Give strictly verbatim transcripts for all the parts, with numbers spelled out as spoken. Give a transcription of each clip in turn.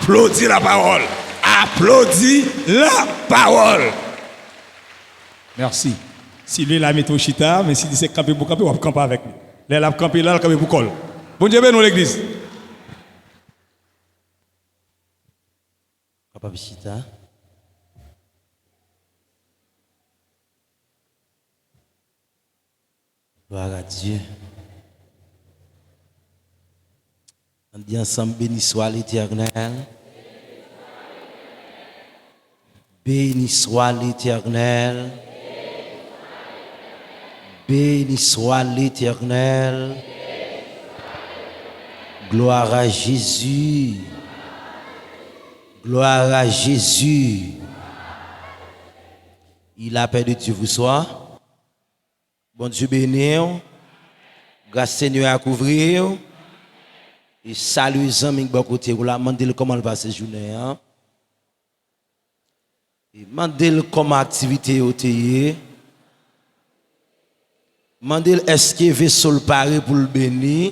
Aplodi lapawòl. Aplodi lapawòl. Mèsi. Si l vle la mete w chita, men si l di se kanpe pou kanpe, w ap kanpe avèk li. Lè l ap kanpe la, l kanpe pou kò l. Bondye beni w, legliz. Kapab chita. Gloire à Dieu. Ann di ansanm, béni soit l'Éternel. Béni soit l'Éternel. Béni soit l'Éternel. Gloire à Jésus. Gloire à Jésus. E lapè de Dye vous soit. Bondye beni w. Gras Senyè a kouvri w. E salye zanmi k bò kote w la, mande l kòman l pase jounen an. E mande l kòman aktivite yo te ye. Mande l èske veso l pare pou l beni.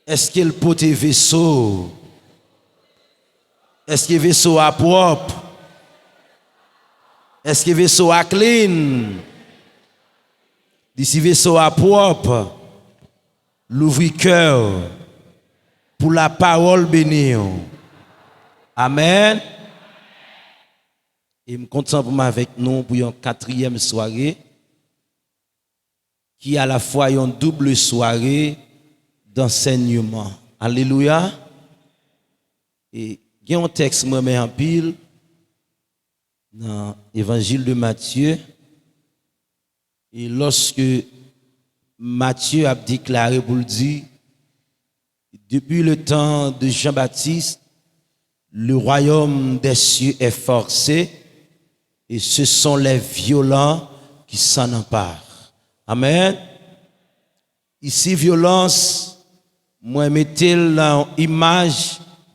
Èske l pote veso? Èske veso a pwòp? Èske veso a clean? Di si veso a pwòp, louvri kè w pou lapawòl beni w. Amèn. E m kontan pou m avèk nou pou yon katriyèm sware ki alafwa yon doub sware dansèyman. Alelouya! E gen yon tèks mwen renmen anpil nan Evanjil de Matye. E lòske Matye ap deklare pou l di, Depuis le temps de Jean-Baptiste, le royaume des cieux est forcé et ce sont les violents qui s'en emparent. Amèn. Isi, vyolans, mwen mete l nan yon imaj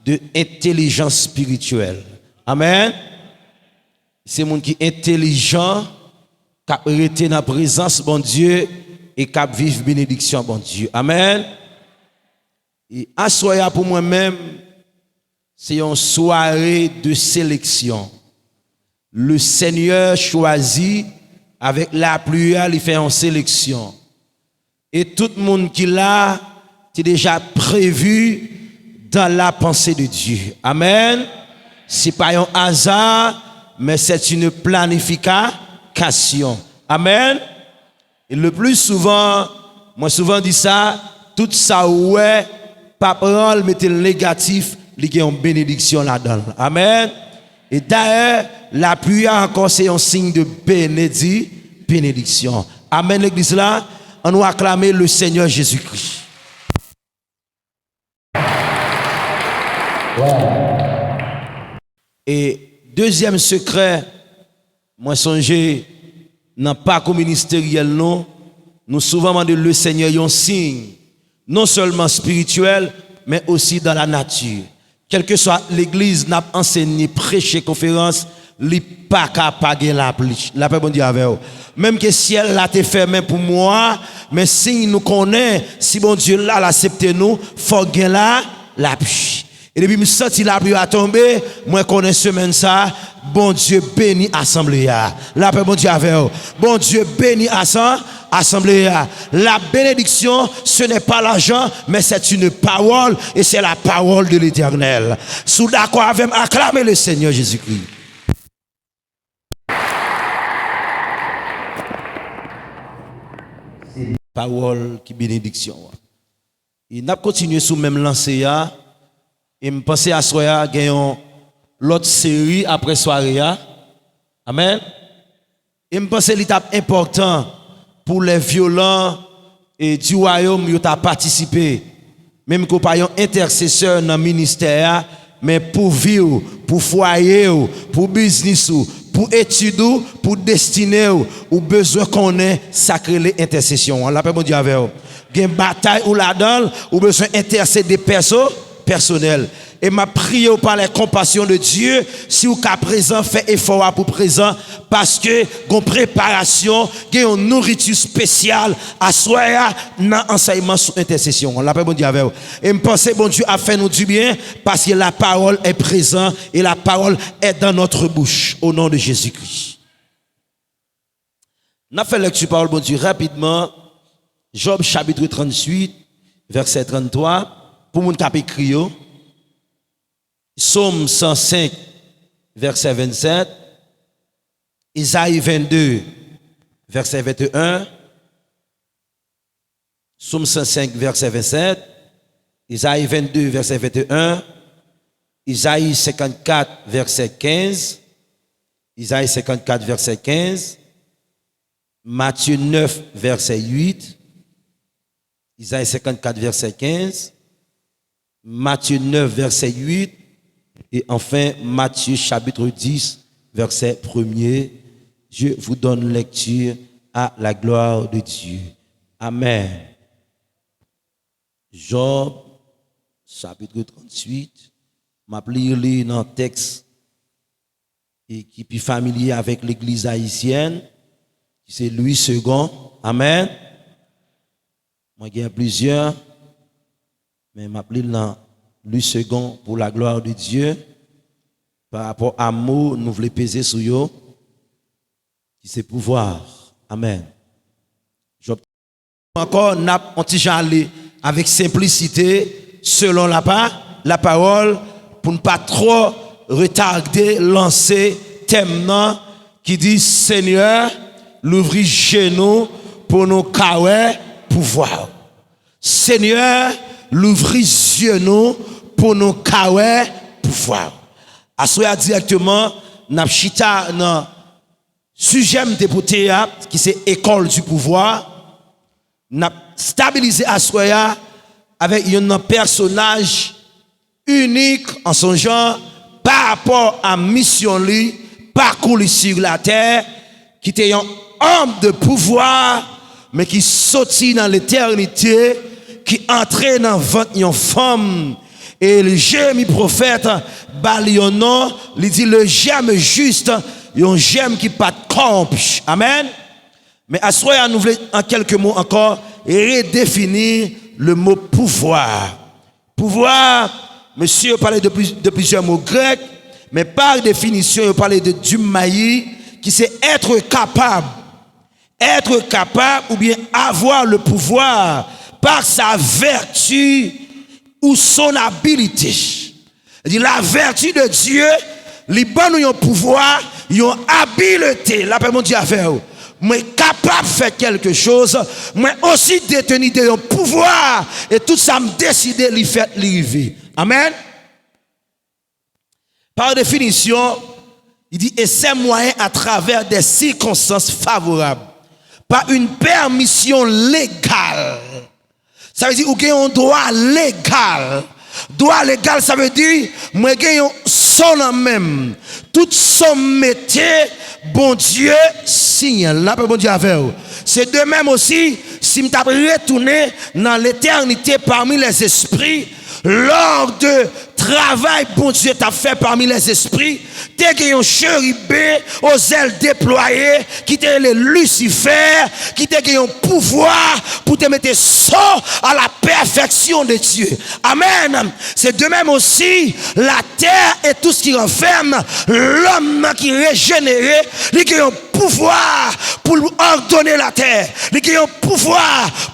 de entèlijans espirityèl. Amèn. Se moun ki entèlijan, k ap rete nan prezans Bondye e k ap viv benediksyon Bondye. Amèn. E aswè a pou mwen menm, se yon sware de seleksyon. Le Seigneur choisit, avèk lapli a, li fè yon seleksyon. E tout moun ki la te deja previ dans la pensée de Dieu. Amèn. Se pa yon aza, men c'est une planification. Amèn. E le plus souvent, mwen souvan di sa, tout sa ou wè, pa pran l mete l negatif, li gen yon benediksyon ladan l. Amèn. E dayè, lapli a ankò se yon siy de benedi, benediksyon. Amèn, legliz la, ann nou aklame le Seigneur Jésus-Christ. E dezyèm sekrè, mwen sonje nan pakou ministeryèl nou, nou souvan mande le Senyè yon siy, non sèlman espirityèl, men osi dans la nature. Kèlkeswa legliz n ap ansenye, preche, konferans, li pa ka pa gen lapli. Lapè Bondye avè w. Menm ke syèl la te fèmen pou mwa, men siy nou konnen, si Bondye la, l aksepte nou, fòk gen la, lapli. E depi m santi lapli a tonbe, mwen konnen semèn sa, Bondye beni asanble a. Lapè Bondye avè w. Bondye beni asan-, asanble a. La bénédiction, ce n'est pas l'argent, mais c'est une parole, et c'est la parole de l'Éternel. Si w dakò avè m, aklame le Seigneur Jésus-Christ. Pawòl ki benediksyon an. E n ap kontinye sou menm lanse a. E m panse aswè a gen yon lòt seri apre sware a. Amèn. E m panse li t ap enpòtan pou les violents et du royaume yo ta patisipe. Menm ke w pa yon entèsesè nan ministè a, men pou vi w, pou fwaye w, pou biznis ou, pou etid ou, pou destine w, ou bezwen konnen sa k rele entèsesyon an. Lapè Bondye avè w. Gen batay ou ladan l, ou bezwen entèsede pèso-, pèsonèl. E m ap priye w pa lè konpasyon de Dye, si w ka prezan, fè efò a pou prezan, paske gon preparasyon, gen yon nouriti espesyal aswè a nan ansèyman sou entèsesyon an. Lapè Bondye avè w. E m panse Bondye ap fè nou dibyen, paske la parole est présente et la parole est dans notre bouche, au nom de Jésus-Christ. N ap fè lèkti pawòl Bondye rapidman. Jòb chapit tranntuit, vèsè tranntwa, pou moun k ap ekri yo. Sòm san senk, vèsè vennsèt. Izayi vennde, vèsè venteyen. Sòm san senk, vèsè vennsèt, Izayi vennde, vèsè venteyen, Izayi senkannkat, vèsè kenz, Izayi senkannkat, vèsè kenz, Matye nèf, vèsè uit, Izayi senkannkat, vèsè kenz, Matye nèf, vèsè uit, et enfin Matthieu chapitre dix, verset premier. Je vous donne lecture à la gloire de Dieu. Amen. Jòb, chapitre tranntuit, m ap li li nan tèks e ki pi familye avèk legliz ayisyèn, ki se Louis Segond. Amèn. Mwen gen plizyè, men m ap li l nan Louis Segond pour la gloire de Dieu, pa rapò a mo nou vle peze sou yo, ki se pouvwa. Amèn. Jòb ankò, n ap on ti jan ale avèk senplisite, selon la pa, la pawòl, pou n pa twò retade lanse tèm nan ki di, Senyè, louvri je nou pou nou ka wè pouvwa w. Senyè, louvri zye nou pou nou ka wè pouvwa w. Aswè a dirèkteman, n ap chita nan sijè m te pote a, ki se École du pouvoir. N ap stabilize aswè a avèk youn nan pèsonaj inik an son jan pa rapò a misyon li, pakou li sur la terre, ki te yon homme de pouvoir, men ki soti nan letènite, ki antre nan vant yon fanm. E Jeremi pwofèt ba li yon non, li di le germe juste, yon jèm ki pa t kòwonpi. Amèn. Men aswè a, nou vle, an kèlke mo ankò, redefini le mo pouvwa. Pouvwa, mesye yo pale de pli-, de plizyè mo grèk, men pa definisyon, yo pale de dumnaï, ki se être capable. Être capable ou bien avoir le pouvoir par sa vertu ou son abilité. Li di, la vertu de Dieu, li ban nou yon pouvwa, yon abilte. Lapè Bondye avè w. Mwen kapab fè kèlke choz, mwen osi deteni de yon pouvwa, e tout sa m deside, li fèt, li rive. Amèn. Par définition, il dit, et ses moyens à travers des circonstances favorables, par une permission légale. Sa vle di ou gen yon dwa legal. Dwa legal, sa vle di mwen gen yon son nan men m. Tout son m mete, Bondye siyen l. Lapè Bondye avè w. Se de menm osi, si m t ap retounen nan letènite pami lèzespri, lòr de travay Bondye t ap fè pami lèzespri, te gen yon cheriben o zèl deplwaye ki te rele Lisifè, ki te gen yon pouvwa pou te mete son à la perfection de Dieu. Amèn. Se de menm osi, la terre et tout ce qui renferme, lòm nan ki rejenere, li gen yon pouvwa pou l òdone latè. Li gen yon pouvwa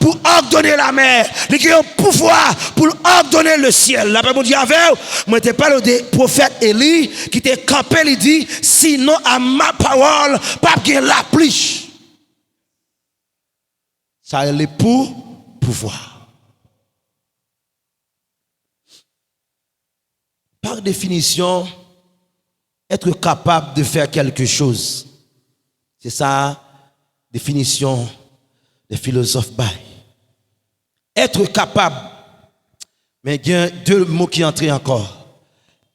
pou òdone lamè. Li gen yon pouvwa pou l òdone le ciel. Lapè Bondye avè w. Mwen te pale w de pwofèt Eli ki te kanpe, li di, sinon à ma parole, p ap gen lapli. Sa rele pou pouvwa. Par définition, être capable de faire quelque chose. Se sa definisyon de filozòf bay. Être capable. Men gen de mo ki antre ankò.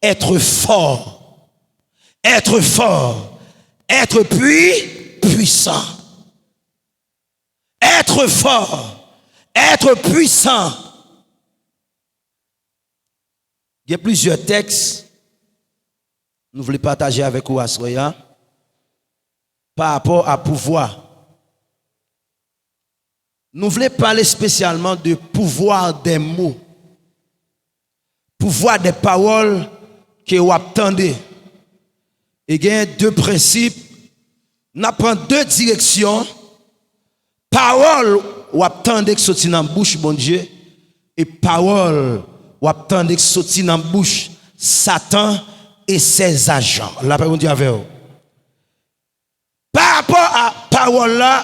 Être fort. Être fort. Être pui-, puissant. Être fort. Être puissant. Gen plizyè tèks nou vle pataje avèk ou aswè a pa rapò a pouvwa. Nou vle pale espesyalman de pouvwa dè mo. Pouvwa dè pawòl ke w ap tande. E gen de prensip, n ap pran de direksyon. Pawòl w ap tande k soti nan bouch Bondye e pawòl w ap tande k soti nan bouch Satan e sèz ajan. Lapè Bondye avè w. Pa rapò a pawòl la,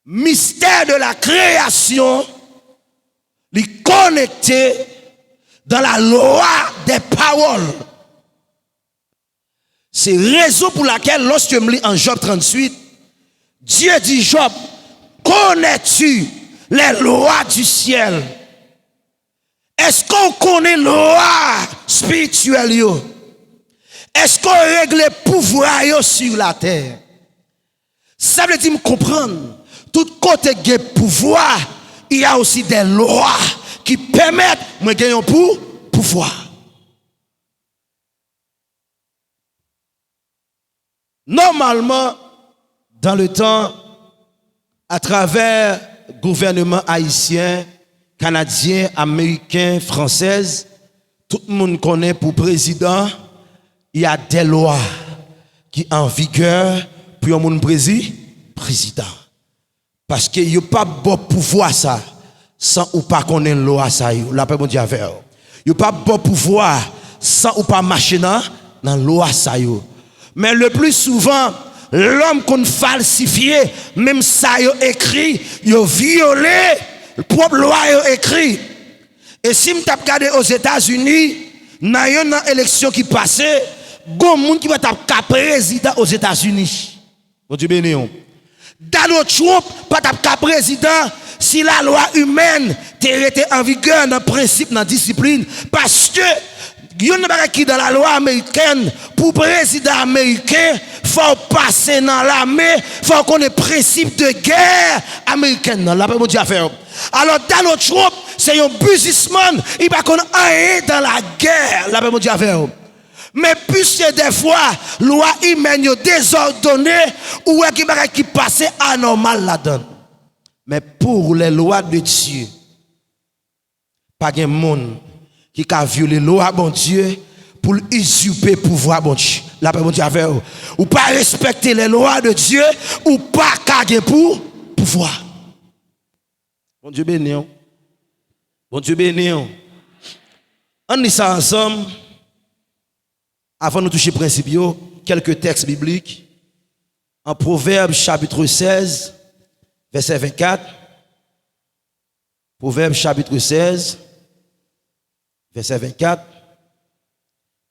mystère de la création, li konekte dans la loi des paroles. Se rezon pou lakèl, lòske m li an Jòb tranntuit, Dye di Jòb, connais-tu les lois du ciel? Èske w konnen lwa espirityèl yo? Èske w regle pouvwa yo sur la terre? Sa vle di m konprann, tout kote gen pouvwa, il y a aussi des lois ki pèmèt mwen gen yon pou, pouvwa. Nòmalman, dans le temps, atravè gouvènman ayisyen, kanadyen, ameriken, fransèz, tout moun konnen pou prezidan, il y a des lois ki an vigè pou yon moun prezi, prezidan. Paske yo p ap ba w pouvwa sa san ou pa konnen lwa sa yo. Lapè Bondye avè w. Yo p ap ba w pouvwa san ou pa mache nan, nan lwa sa yo. Men le pli souvan, lòm konn falsifye menm sa yo ekri, yo vyole pwòp lwa yo ekri. E si m t ap gade Ozetazini, nan yonn nan eleksyon ki pase, gon moun ki pa t ap ka prezidan Ozetazini. Bondye beni w. Donald Trump pa t ap ka prezidan si lalwa imèn te rete an vigè nan prensip, nan disiplin. Paske youn nan bagay ki dan lalwa amerikèn, pou prezidan ameriken, fò w pase nan lame, fò w konnen prensip de gè amerikèn nan. Lapè Bondye avè w. Alò, Donald Trump se yon biznismann, li pa konn anyen dan lagè. Lapè Bondye avè w. Men piske dèfwa lwa imèn yo dezòdone, ou wè gen bagay ki pase anòmal ladan l. Men pour les lois de Dieu, pa gen moun ki ka vyole lwa Bondye pou l izipe pouvwa Bondye. Lapè Bondye avè w. Ou pa respekte les lois de Dieu, ou pa ka gen pou, pouvwa. Bondye beni w. Bondye beni w. Ann li sa ansanm. Avan nou touche prensip yo, kèlke tèks biblik. An Pwovèb chapit sèz, vèsè vennkat. Pwovèb chapit sèz, vèsè vennkat.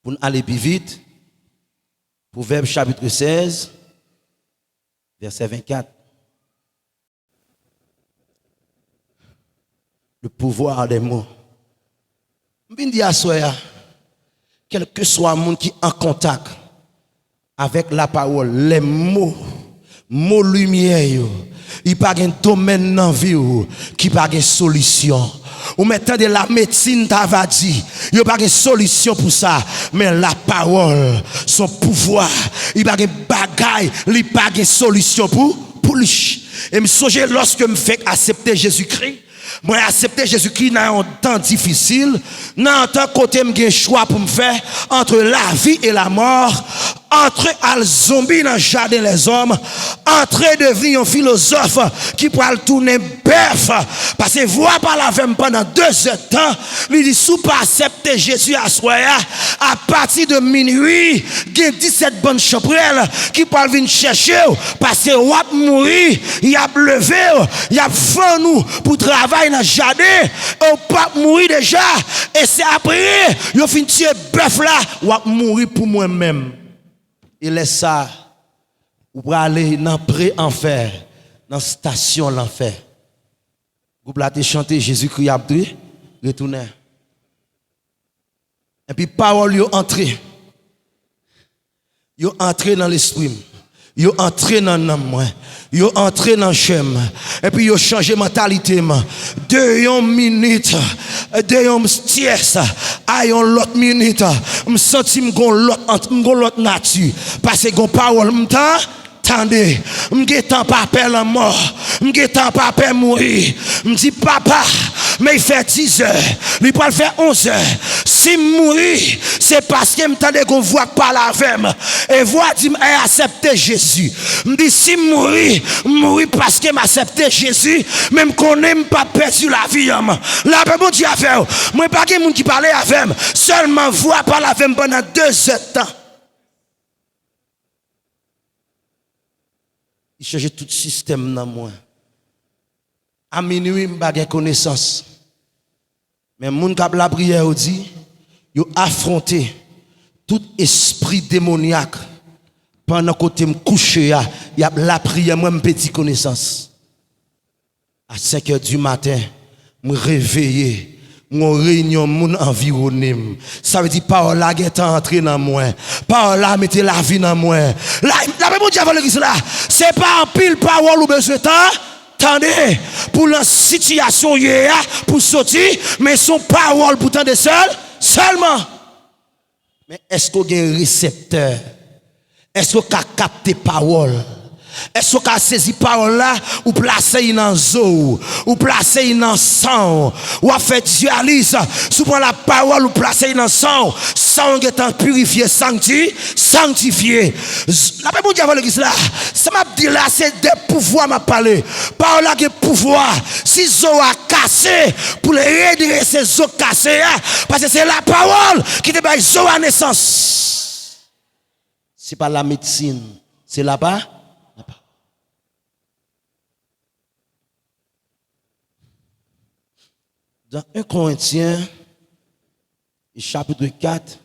Pou n ale pi vit. Pwovèb chapit sèz, vèsè vennkat. Le pouvoir des mots. M vin di aswè a, kèlkeswa moun ki an kontak avèk lapawòl, lè mo, mo limyè yo, li pa gen domèn nan vi w ki pa gen solisyon. Ou mèt tande lamedsin ta va di, yo pa gen solisyon pou sa, men lapawòl, son pouvwa, li pa gen bagay, li pa gen solisyon pou, pou li. E m sonje lòske m fèk aksepte Jezikri, mwen aksepte Jezikri nan yon tan difisil, nan yon tan kote m gen chwa pou m fè, antre lavi e lamò, antre al zonbi nan jaden lèzòm, antre devni yon filozòf ki pral tounen bèf. Pase vwa pale avè m pandan dezèdtan, li di, si w pa aksepte Jezi aswè a, apati de minui, gen disèt bann chanpwèl ki pral vin chèche w, pase w ap mouri, y ap leve w, y ap fann ou pou travay nan jaden, e w p ap mouri deja, e se apre yo fin tiye bèf la, w ap mouri pou mwen menm. E lè sa, ou prale nan pre anfè, nan stasyon lanfè. Gwoup la te chante, Jezikri ap re-, retounen. Epi pawòl yo antre. Yo antre nan lespri m. Yo antre nan nanm mwen. Yo antre nan chè m. Epi yo chanje mantalite m. De yon minit, de yon tyès a yon lòt minit, m santi m gon lòt, m gon lòt nati. Paske gon pawòl m tan, tande. M gentan pa pè lanmò. M gentan pa pè mouri. M di, "Papa, men l fè dizè. Li pral fè onzè. Si m mouri, se paske m tande gon vwa k pale avè m." E vwa di m, "Ay aksepte Jezi." M di, "Si m mouri, m mouri paske m aksepte Jezi, men m konnen m p ap pèdi lavi an m." Lapè Bondye avè w. Mwen pa gen moun ki pale avè m. Sèlman vwa pale avè m pandan de zè tan. Li chanje tout sistèm nan mwen. A minwi, m pa gen konesans. Men moun k ap lapriyè yo di, yo afwonte tout espri demonyak pandan kote m kouche a, y ap lapriyè, mwen m pèdi konesans. A senk è di maten, m reveye, m gon reyinyon moun anviwone m. Sa vle di pawòl la gentan antre nan mwen. Pawòl la mete lavi nan mwen. La, lapè Bondye avè legliz la. Se pa anpil pawòl ou bezwen tan, tande, pou nan sitiyasyon w ye a, pou soti, men se yon pawòl pou tande sèl, sèlman. Men èske w gen reseptè? Èske w ka kapte pawòl? Èske w ka sezi pawòl la? Ou plase li nan zo w, ou plase li nan san w, w ap fè dyaliz. Si w pran lapawòl, ou plase li nan san w, san w gentan pirifye, sankti-, sanktifye. Z-, lapè Bondye avè legliz la. Sa m ap di la, se de pouvwa m ap pale. Pawòl la gen pouvwa. Si zo a kase, pou l redrese zo kase a, paske se lapawòl ki te bay zo a nesans. Se pa lamedsin, se lapa, lapa. Dans un Corinthiens, chapitre quatre,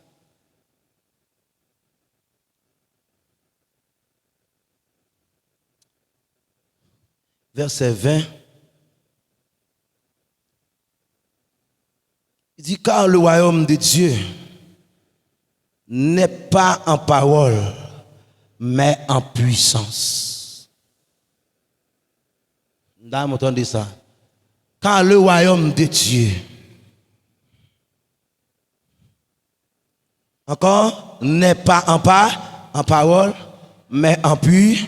verset vingt, il dit, car le royaume de Dieu n'est pas en parole, mais en puissance. M ta renmen w tande sa. Car le royaume de Dieu Encore, n'est pas en pa-, en parole, mais en pu-.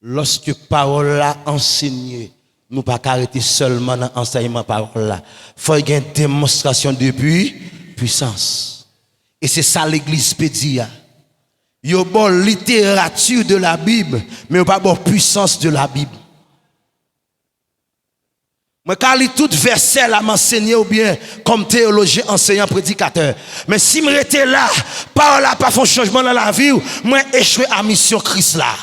Lòske pawòl la ansenye, nou pa ka rete sèlman nan ansèyman pawòl la. Fò gen demonstrasyon de pui-, pwisans. E se sa legliz pèdi a. Yo ba w literati de la Bib, men yo pa ba w pwisans de la Bib. Mwen ka li tout vèsè la m ansenye oubyen kòm teyolojyen, anseyan, predikatè. Men si m rete la, pawòl la pa fè yon chanjman nan lavi w, mwen echwe a misyon Kris la.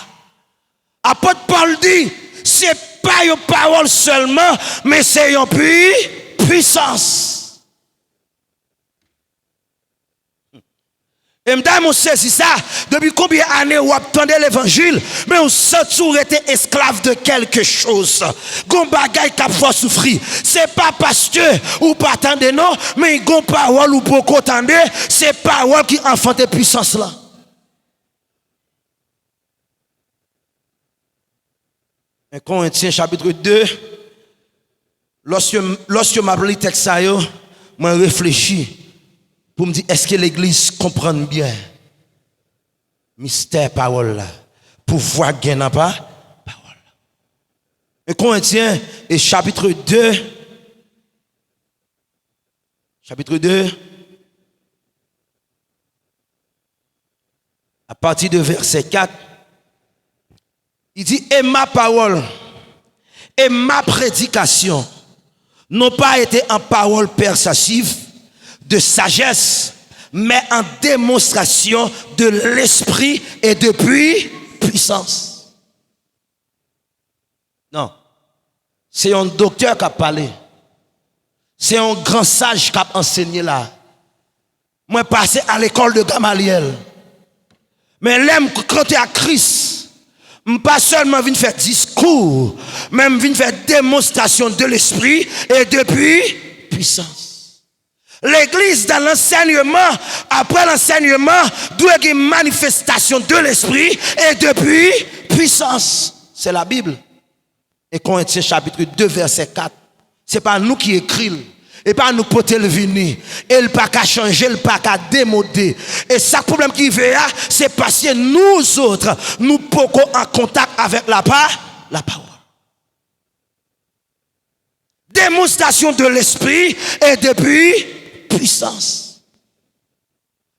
Apot Pòl di, se pa yon pawòl sèlman, men se yon pui-, pwisans. E m ta renmen w sezi sa, depi konbyen ane w ap tande levanjil, men w santi w rete esklav de kèlke choz. Gon bagay k ap fè w soufri. Se pa paske ou pa tande non, men gon pawòl ou poko tande, se pawòl ki anfante pwisans lan. En Korentyen chapit de, lòske, lòske m ap li tèks sa yo, mwen reflechi pou m di, èske legliz konprann byen mistè pawòl la, pouvwa k gen nan pa, pawòl la? En Korentyen, e chapit de, Chapitre deux, à partir de verset quatre, il dit, et ma parole et ma prédication n'ont pas été en parole persuasive de sagesse, mais en démonstration de l'esprit et de pui-, puissance. Non. Se yon doktè k ap pale. Se yon gran saj k ap ansenye la. Mwen pase à l'école de Gamaliel. Men lè m rankontre ak Kris, m pa sèlman vin fè diskou, men m vin fè demonstrasyon de l'esprit et de pui-, puissance. Legliz dan lansèyman, apre lansèyman, dwe gen manifestasyon de lespri e de pwi-, pwisans. Se Labib. E Korentyen chapit de vèsè kat. Se pa nou ki ekri l. E pa nou k pote l vini. E l pa ka chanje, l pa ka demode. E sa k pwoblèm ki rive a, se paske nou zòt, nou poko an kontak avèk lapa-, lapawòl. Démonstration de l'esprit et de pui-, puissance.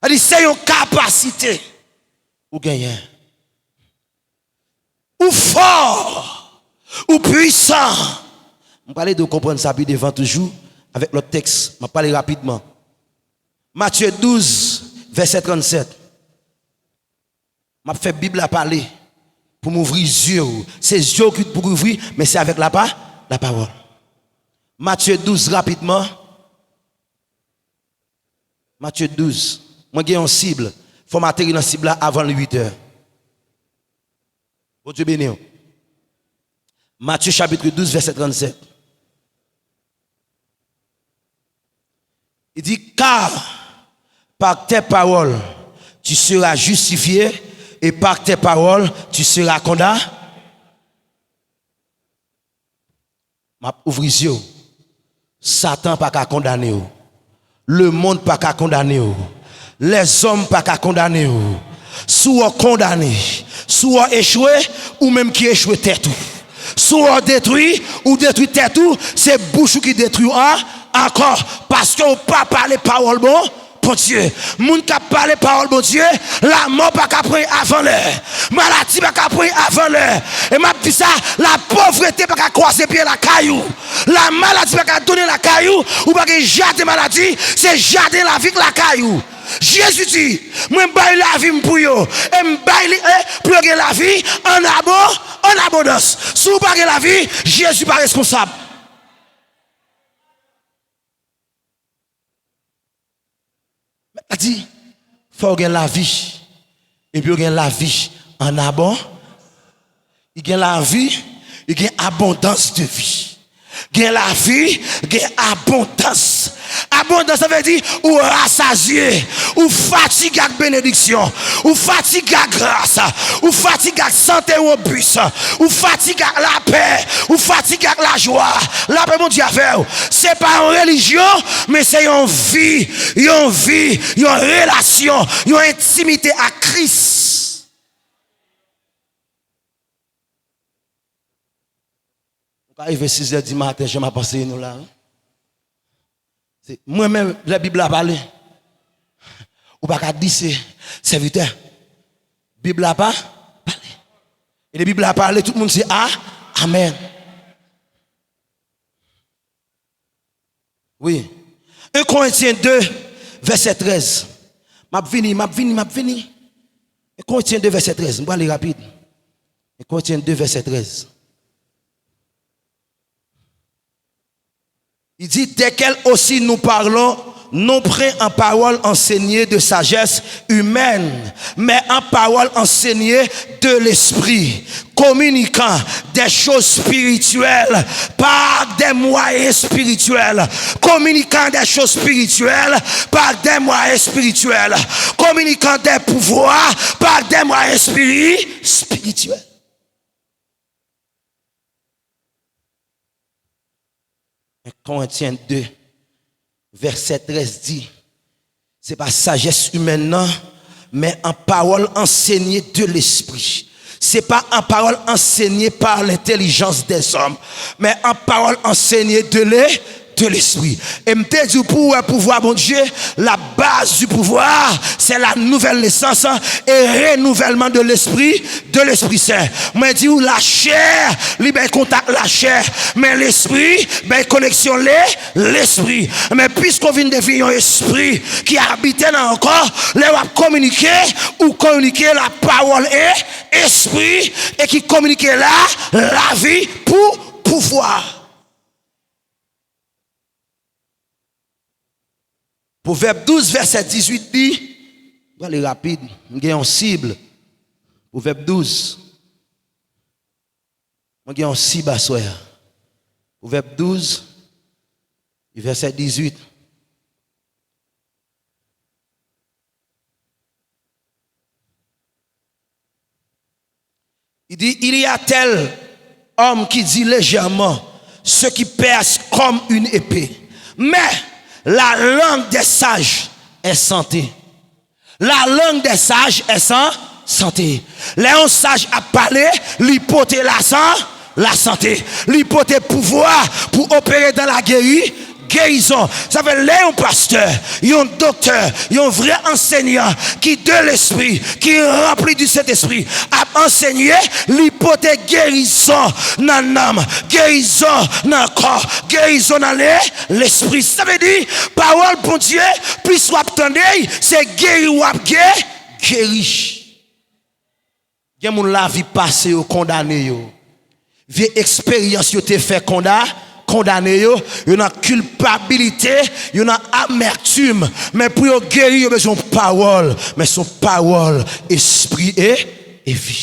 Sa di se yon kapasite ou genyen. Ou fò, ou pwisan. M prale ede w konprann sa pi devan toujou avèk lòt tèks. M ap pale rapidman. Matye douz, vèsè trannsèt. M ap fè Bib la pale pou m ouvri zye w. Se zye w ki pou ouvri, men se avèk lapa-, lapawòl. Matye douz, rapidman. Matye douz. Mwen gen yon sib. Fò m ateri nan sib la avan uit è. Bondye beni w. Matye chapit douz, vèsè trannsèt. Il dit, car par tes paroles, tu seras justifié, et par tes paroles, tu seras condamné. M ap ouvri zye w. Satan pa ka kondane w. Lemonn pa ka kondane w. Lèzòm pa ka kondane w. Si w kondane, si w echwe, ou menm ki echwe tèt ou. Si w detwi, ou detwi tèt ou, se bouch ou ki detwi w an-, ankò, paske w pa pale pawòl bon, Bondye. Moun k ap pale pawòl Bondye, lamò pa ka pran avan lè. Maladi pa ka pran avan lè. E m ap di sa, lapovrete pa ka kwaze pye lakay ou. Lamaladi pa ka tounen lakay ou, ou pa gen jaden maladi, se jaden lavi k lakay ou. Jezi di, mwen bay lavi m pou yo, e m bay li, e, pou yo gen lavi an abon-, an abondans. Si w pa gen lavi, Jezi pa responsab. Mèt la di, fò w gen lavi. Epi w gen lavi an abon-, li gen lavi, li gen abondans de vi. Gen lavi, gen abondans. Abondans, sa vle di, ou rasazye, ou fatige ak benediksyon, ou fatige ak gras, ou fatige ak sante wobis, ou fatige ak lapè, ou fatige ak lajwa. Lapè Bondye avè w. Se pa yon relijyon, men se yon vi, yon vi, yon relasyon, yon entimite ak Kris. Nou ka rive sizè di maten, jan m ap anseye nou la, wi. Se mwen menm, lè Bib la pale, ou pa ka di se sèvitè. Bib la pa pale. E lè Bib la pale, tout moun se a, amèn. Wi. En Korentyen de, vèsè trèz. M ap vini, m ap vini, m ap vini. En Korentyen de, vèsè trèz. M prale rapid. En Korentyen de, vèsè trèz. Il dit, desquels aussi nous parlons, non point en parole enseignée de sagesse humaine, mais en parole enseignée de l'esprit, communiquant des choses spirituelles par des moyens spirituels, communiquant des choses spirituelles par des moyens spirituels, communiquant des pouvoirs par des moyens spiri-, spirituels. En Korentyen de, vèsè trèz di, se pa sajès imèn nan, men an pawòl ansenye de Lespri. Se pa an pawòl ansenye pa lentèlijans dèzòm, men an pawòl ansenye de le, de Lespri. E m te di w, pou w wè pouvwa Bondye, la base du pouvoir, c'est la nouvelle naissance et renouvellement de l'esprit, de Lespri Sen. Mwen di w, lachè, li bay kontak lachè, men lespri bay koneksyon le, lespri. Men piske w vin devyen yon espri ki abite nan yon kò, lè w ap kominike, ou kominike la pawòl e espri, e ki kominike la lavi pou pouvwa. Pwovèb douz, vèsè dizuit di, m prale rapid, m gen yon sib. Pwovèb douz, mwen gen yon sib aswè a. Pwovèb douz, vèsè dizuit. Il dit, il y a tel homme qui dit légèrement ce qui perce comme une épée. Mais la langue des sages est santé. La langue des sages est san-, santé. Lè yon saj ap pale, li pote lasan-, lasante. Li pote pouvwa pou opere dans la guéri-, gerizon. Sa vle lè yon pastè, yon doktè, yon vrè ansenyan ki de lespri, ki ranpli di Sentespri, ap ansenye, li pote gerizon nan nanm, gerizon nan kò, gerizon nan le-, lespri. Sa vle di, pawòl Bondye, plis w ap tande l, se geri w ap ge-, geri. Gen moun lavi pase yo kondane yo. Vye eksperyans yo te fè konda-, kondane yo, yo nan kilpabilite, yo nan amètim. Men pou yo geri, yo bezwen yon pawòl. Men se yon pawòl espri e, e vi.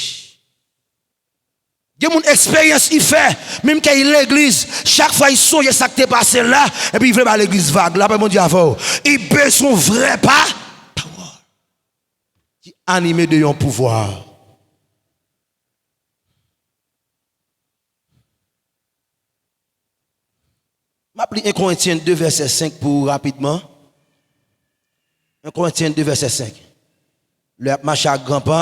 Gen moun eksperyans li fè, menm ke li legliz, chak fwa li sonje sa k te pase l la, epi li vle ba legliz vag. Lapè Bondye avè w. Li bezwen vrè pa-, pawòl ki anime de yon pouvwa. M ap li en Korentyen de vèsè senk pou ou rapidman. En Korentyen de vèsè senk. Lè y ap mache ak gran pa,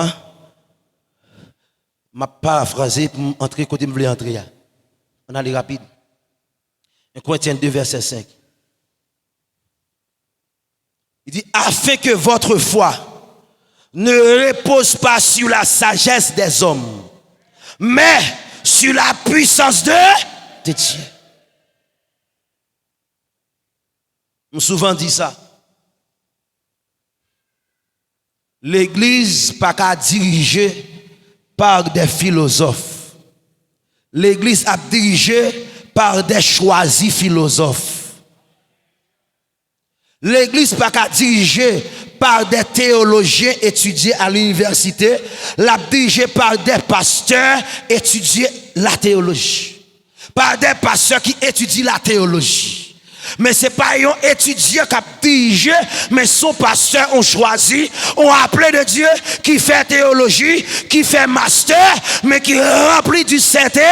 m ap parafraze pou m antre kote m vle antre a. Ann ale rapid. En Korentyen de vèsè senk. Il dit, afin que votre foi ne repose pas sur la sagesse des hommes, mais sur la puissance de, de Dieu. M souvan di sa. Legliz pa ka dirije par des philosophes. Legliz ap dirije par des choisis philosophes. Legliz pa ka dirije par des théologiens étudiés à l'université, l ap dirije par des pasteurs étudiés la théologie. Par des pasteurs ki etidye la théologie. Men se pa yon etidyan k ap dirije, men se yon pastè, yon chwazi, yon aple de Dye ki fè teyoloji, ki fè mastè, men ki ranpli di Sente,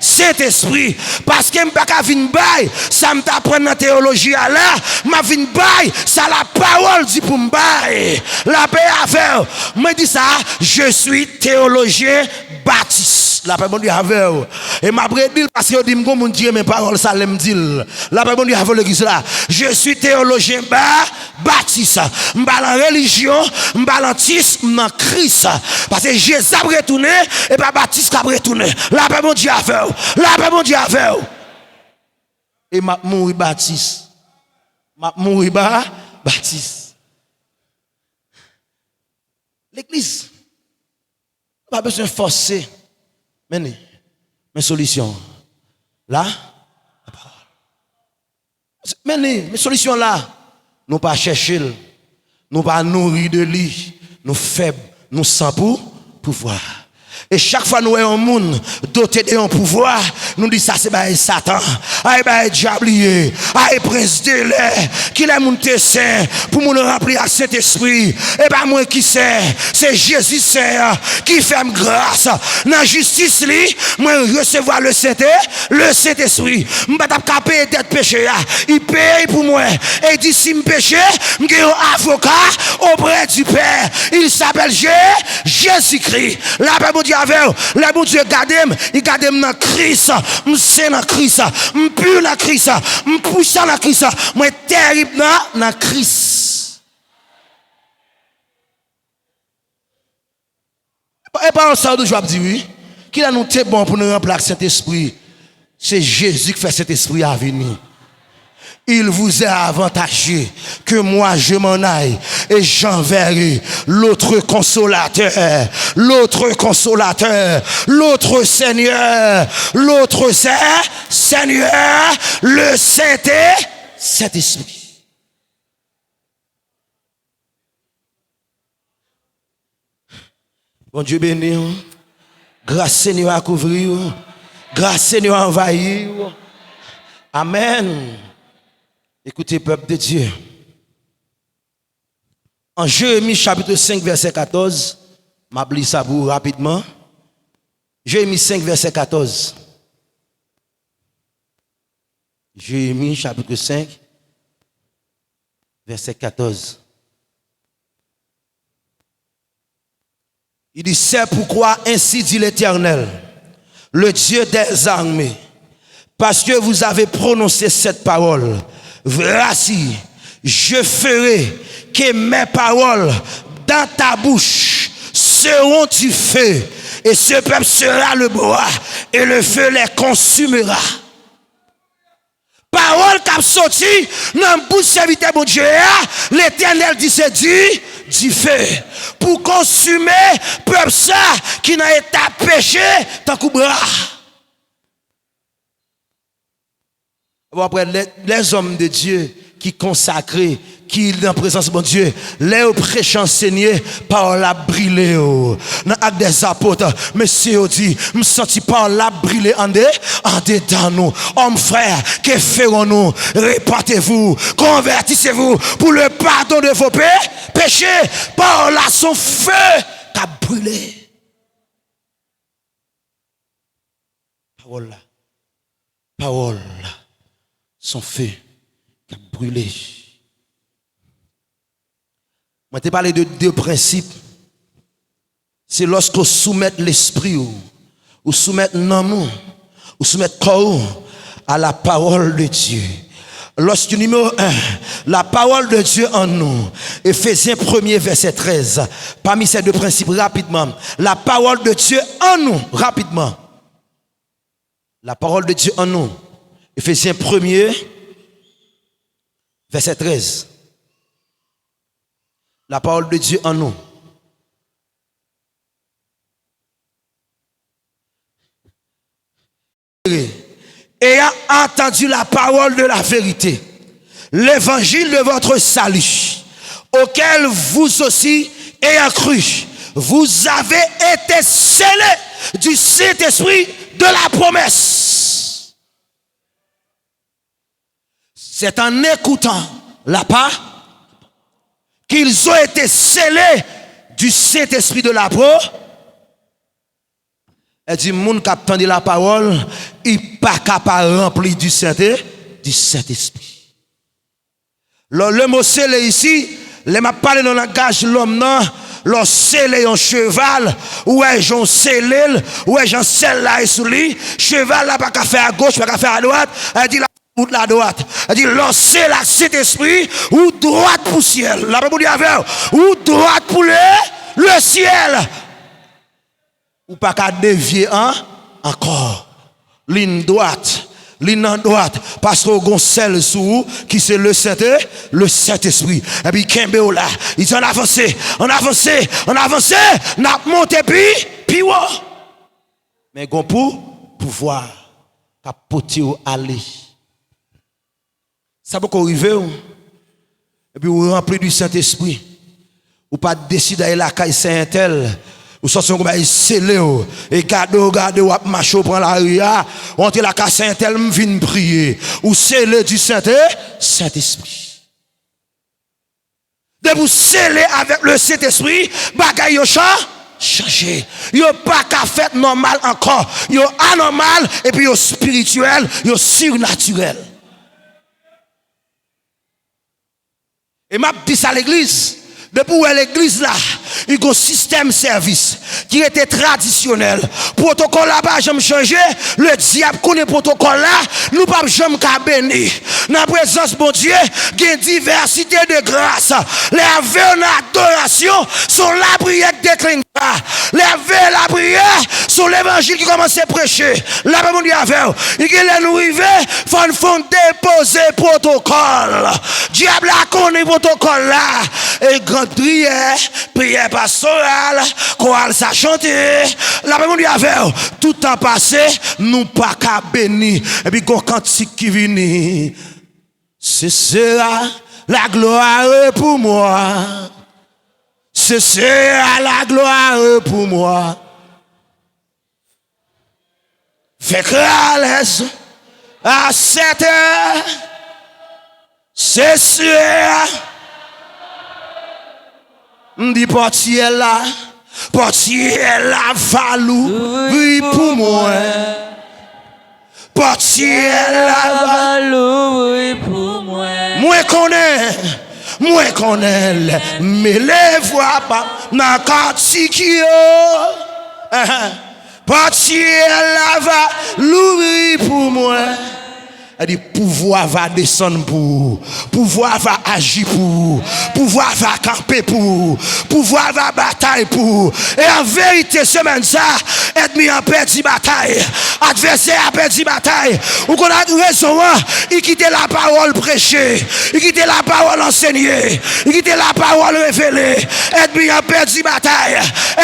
Sentespri. Paske m pa ka vin bay sa m t aprann nan teyoloji a la, m ap vin bay sa lapawòl di pou m bay. Lapè avè w. Mwen di sa, je suis théologien baptiste. Lapè Bondye avè w. E m ap redi l paske yo di m gon moun ki renmen pawòl sa lè m di l. Lapè Bondye avè w legliz la. Je suis théologien ba-, baptiste. M pa nan relijyon, m pa nan tis, m nan Kris. Paske Jezi ap retounen, e pa batis k ap retounen. Lapè Bondye avè w. Lapè Bondye avè w. E m ap mouri batis. M ap mouri ba-, batis. Legliz. Nou pa bezwen fòse. Men li. Men solisyon an. La. Men li. Men solisyon an la. Nou pa chèche l. Nou pa nouri de li. Nou fèb. Nou san pou, pouvwa. E chak fwa nou wè yon moun dote de yon pouvwa, nou di sa se bagay Satan. Ay bagay dyab li ye. Ay prens de lè. Kilè moun te sen pou moun ranpli ak Sentespri? E pa mwen ki sen, se Jezi sen an ki fè m gras. Nan jistis li, mwen resevwa le Sente, le Sentespri. M pa t ap ka peye dèt peche a. Li peye pou mwen. E li di si m peche, m gen yon avoka auprès du Père. Il s'appelle Je-, Jésus-Christ. Lapè Bondye avè w. Lè Bondye gade m, li gade m nan Kris. M sen nan Kris. M pi nan Kris. M pwisan nan Kris. Mwen terib nan, nan Kris. E pa, e pawòl sa yo toujou ap di, wi. Kilè nou te bon pou nou ranpli ak Sentespri? Se Jezi ki fè Sentespri a vini. Il vous est avantageux que moi je m'en aille et j'enverrai l'autre consolateur, l'autre consolateur, l'autre Seigneur, l'autre Saint-, Seigneur, le Saint-, Saint-Esprit. Bondye beni w. Gras Senyè a kouvri w. Gras Senyè a anvayi w. Amèn. Écoutez, peuple de Dieu. An Jeremi chapit senk vèsè katòz, m ap li sa pou ou rapidman. Jérémi senk, vèsè katòz. Jérémi, chapitre cinq, verset quatorze. Il dit, c'est pourquoi ainsi dit l'Éternel, le Dieu des armées, parce que vous avez prononcé cette parole, voici, je ferai que mes paroles dans ta bouche seront du feu, et ce peuple sera le bois, et le feu les consumera. Pawòl k ap soti nan bouch sèvitè Bondye a, Letènèl di se di, dife pou konsime pèp sa ki nan eta peche tankou bwa. Bon, apre, lè, lèzòm de Dye ki konsakre, ki nan prezans Bondye, lè yo preche, ansenye, pawòl la ap brile yo. Nan Actes des Apôtres, mesye yo di, m santi pawòl la ap brile ande, andedan nou. Hommes, frères, que ferons-nous? Repentez-vous, convertissez-vous pour le pardon de vos pé-, péchés. Pawòl la se yon fe k ap brile. Pawòl la. Pawòl la se yon fe k ap brile. Mwen te pale de de prensip. Se lòske w soumèt lespri w, ou soumèt nanm ou, ou soumèt kò w à la parole de Dieu. Lorsque, numéro un, la parole de Dieu en nous, Éphésiens premier, verset treize, parmi ces deux principes, rapidement, la parole de Dieu en nous, rapidement, la parole de Dieu en nous. Éphésiens premier, verset treize. La parole de Dieu en nous. Ayant entendu la parole de la vérité, l'évangile de votre salut, auquel vous aussi, ayant cru, vous avez été scellés du Saint-Esprit de la promesse. C'est en écoutant la parole qu'ils ont été scellés du Saint-Esprit de la pro-, e di, moun k ap tande lapawòl, li pa ka pa ranpli du Saint-, du Saint-Esprit. Lè, le mo sele isi, lè m ap pale nan langaj lòm nan, lè w sele yon cheval, ou wè jan w sele l, ou wè jan sèl la ye sou li, cheval la pa ka fè agoch, pa ka fè adwat, e di l ap wout la dwat. E di, lè w sele ak Sentespri, ou dwat pou syèl. Lapè Bondye avè w. Ou dwat pou le, le syèl. Ou pa ka devye an, ankò. Liy dwat, liy nan dwat, paske w gon sèl sou ou ki se le Sent, le Sentespri. Epi kenbe w la. Li di, ann avanse, ann avanse, ann avanse, n ap monte pi, pi wo. Men gon pou, pouvwa k ap pote w ale. Sa poko rive w, epi w ranpli di Sentespri. Ou pa deside ale lakay sè entèl, ou santi yon bagay sele w, e gade w, gade w ap mache, w pran lari a, w antre lakay sè entèl, m vin priye. Ou sele di Sent-, Sentespri. Depi w sele avèk le Sentespri, bagay yo chan-, chanje. Yo pa ka fèt nòmal ankò. Yo anòmal, epi yo espirityèl, yo sirnatirèl. E m ap di sa legliz. Depi w wè legliz la, li gon sistèm sèvis ki rete tradisyonèl. Pwotokòl la pa janm chanje. Ledyab konnen pwotokòl la, nou p ap janm ka beni. Nan prezans Bondye, gen divèsite de gras. Lè avè w nan adorasyon, se yon lapriyè k deklenche. Lè avè lapriyè, se yon levanjil ki kòmanse preche. Lapè Bondye avè w. E gen lè nou rive, fò n fè yon depoze pwotokòl. Dyab la konnen pwotokòl la. E gran priyè, priyè pastoral, koral sa chante. Lapè Bondye avè w. Tout tan pase, nou pa ka beni. Epi gon kantik ki vini. Ce sera la gloire pour moi. Ce sera la gloire pour moi. Fè kralèz a sèt è. Se sè. M di pòtyè la. Pòt syèl la va louvri pou mwen. Pòt syèl la va louvri pou mwen. Mwen konnen, mwen konnen lè m eleve vwa pa m nan kantik yo. Pòt syèl la va louvri pou mwen. Li di, pouvwa va desann pou ou. Pouvwa va aji pou ou. Pouvwa va kanpe pou ou. Pouvwa va batay pou ou. E an verite, semèn sa, ènmi an pèdi batay. Advèsè a pèdi batay. Ou konn rezon an? Li kite lapawòl preche. Li kite lapawòl ansenye. Li kite lapawòl revele. Ènmi an pèdi batay.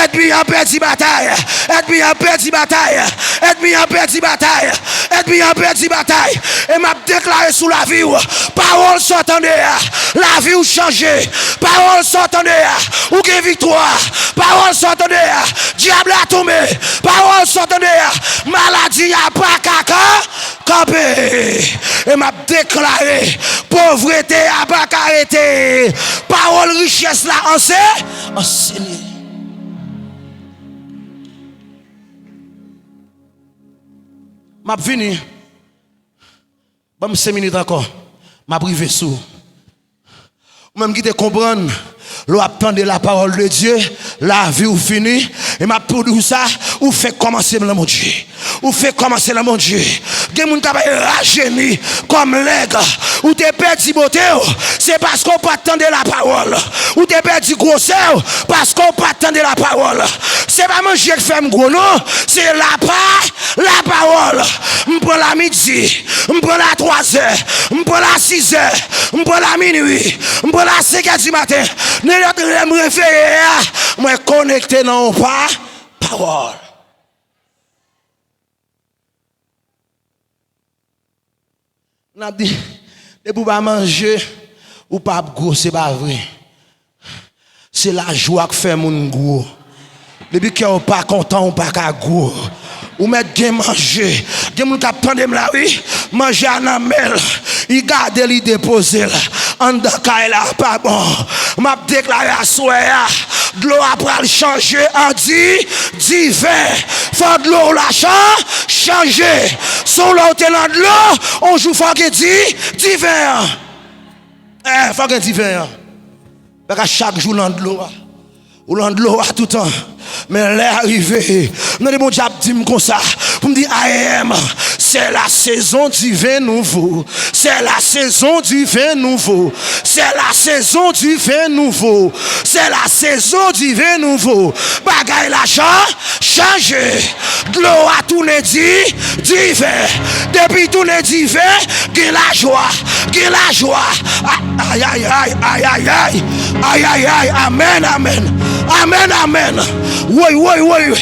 Ènmi an pèdi batay. Ènmi an pèdi batay. Ènmi an pèdi batay. Ènmi an pèdi batay. E m ap deklare sou lavi w, pawòl sa w tande a, lavi w chanje. Pawòl sa w tande a, ou gen viktwa. Pawòl sa w tande a, dyab la tonbe. Pawòl sa w tande a, maladi a pa ka ka kanpe. E m ap deklare, povrete a pa ka rete. Pawòl richès la anse, ansenye. M ap vini. Ban m senk minit ankò. M ap rive sou ou. Ou menm ki te konprann, lè w ap tande la parole de Dieu, lavi w fini. E m ap tou di w sa, ou fenk kòmanse nan Bondye. Ou fenk kòmanse nan Bondye. Gen moun k ap rajeni kòm lèg. Ou te pèdi bote w, se paske w pa t tande lapawòl. Ou te pèdi gwosè w, paske w pa t tande lapawòl. Se pa manje k fè m gwo, non. Se lapa, lapawòl. M pran l a midi. M pran l a twazè, m pran l a sizè, m pran l a minwi, m pran l a senkè di maten. Nenpòt lè m reveye a, mwen konekte nan yon pa, pawòl. N ap di, depi w pa manje, ou p ap gwo, se pa vre. Se lajwa k fè moun gwo. Depi kè w pa kontan, ou pa ka gwo. Ou mèt gen manje. Gen moun k ap tande m la, wi. Manje a nan men l. Li gade, li depoze l. Anndan kay la pa bon. M ap deklare aswè a, dlo a pral chanje an di, diven. Fò dlo w la chan, chanje. Se yon lè w te nan dlo, yon jou fò gen di, diven an. Eh, fò gen diven an. Pa ka chak jou nan dlo a. Ou nan dlo a toutan. Men lè a rive, m tande Bondye ap di m konsa, pou m di, I am, c'est la saison du vin nouveau. C'est la saison du vin nouveau. C'est la saison du vin nouveau. C'est la saison du vin nouveau. Bagay la chan-, chanje. Dlo a tounen di-, diven. Depi tounen diven, gen lajwa. Gen lajwa. A-, ayayay, ayayay. Ayayay, amèn, amèn. Amèn, amèn. Woy, woy, woy.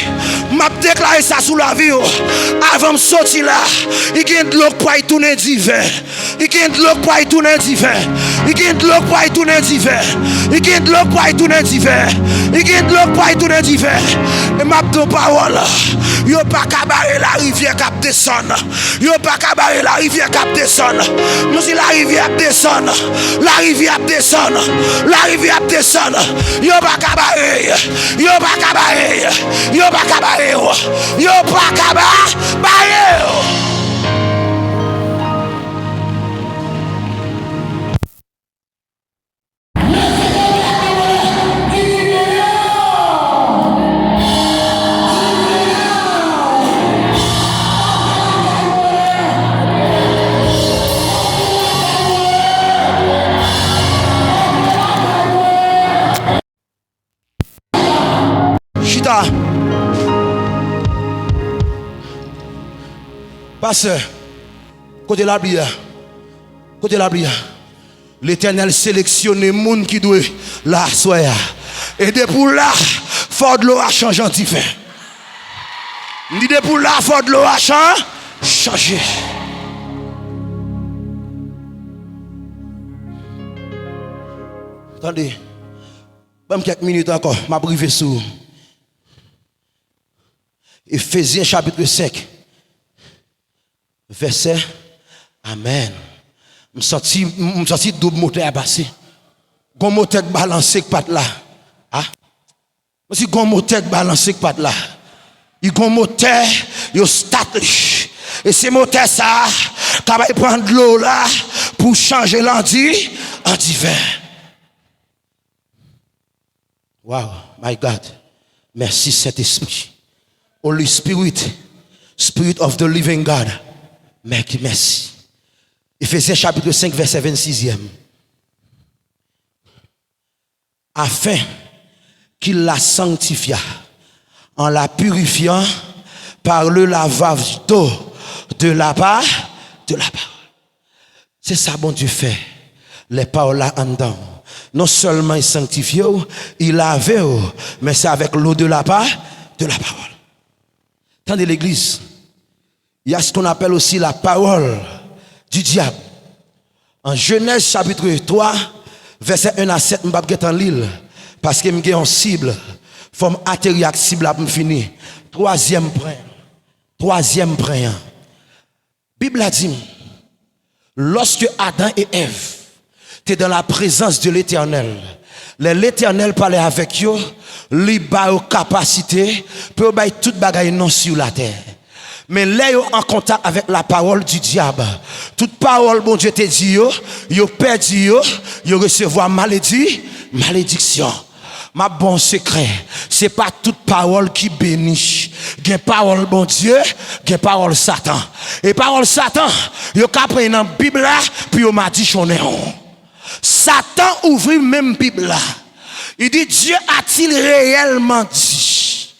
M ap deklare sa sou lavi w. Avan m soti la, li gen dlo k pral tounen diven. Li gen dlo k pral tounen diven. Li gen dlo k pral tounen diven. Li gen dlo k pral tounen diven. Li gen dlo k pral tounen diven. E m ap di w pawòl. Yo pa ka bare larivyè k ap desann. Yo pa ka bare larivyè k ap desann. Nou di larivyè ap desann. Larivyè ap desann. Larivyè ap desann. Yo pa ka bare. Yo pa ka bare. Yo pa ka bare w. Yo pa ka ba-, bare w. Chita. Pastè, kote lapli a? Kote lapli a? Letènèl seleksyone moun ki dwe la aswè a. E depi w la, fò dlo a chanje an diven. M di depi w la, fò dlo a chan-, chanje. Tande. Ban m kèk minit ankò, m ap rive sou ou. Efezyen chapit senk, vèsè, amèn. M santi, m, m santi doub motè a pase. Gon motè k balanse k pa t la. A. Kòmsi gon motè k balanse k pat la. Li gon motè, yo stat li. E se motè sa a k ap pran dlo la pou chanje l an di, an diven. Wow, my God. Mèsi, Sentespri. Holy Spirit, Spirit of the living God. Mèsi, mèsi. Éphésiens chapitre cinq, verset vingt-sixième. Afin qu'il la sanctifia en la purifiant par le lavage d'eau de la pa-, de la parole. Se sa Bondye fè. Lè pawòl la anndan w, non sèlman li sanktifye w, li lave w, men se avèk lo de la pa-, de la parole. Tande legliz. Il y a ce qu'on appelle aussi la parole du diable. An Jenèz chapit twa, vèsè en a sèt, m p ap gentan li l, paske m gen yon sib. Fò m ateri ak sib la pou m fini. Twazyèm pwen. Twazyèm pwen an. Bib la di m, lorsque Adam et Ève te dans la présence de l'Éternel, lè Letènèl pale avèk yo, li ba yo kapasite pou yo bay tout bagay non sou latè. Men lè yo an kontak avèk la parole du diable, tout pawòl Bondye te di yo, yo pèdi yo, yo resevwa maledi-, malediksyon. M ap ba w yon sekrè. Se pa tout pawòl ki beni. Gen pawòl Bondye, gen pawòl Satan. E pawòl Satan, yo ka pran nan Bib la pou yo madichonnen w. Satan ouvri menm Bib la. Li di, Dieu a-t-il réellement dit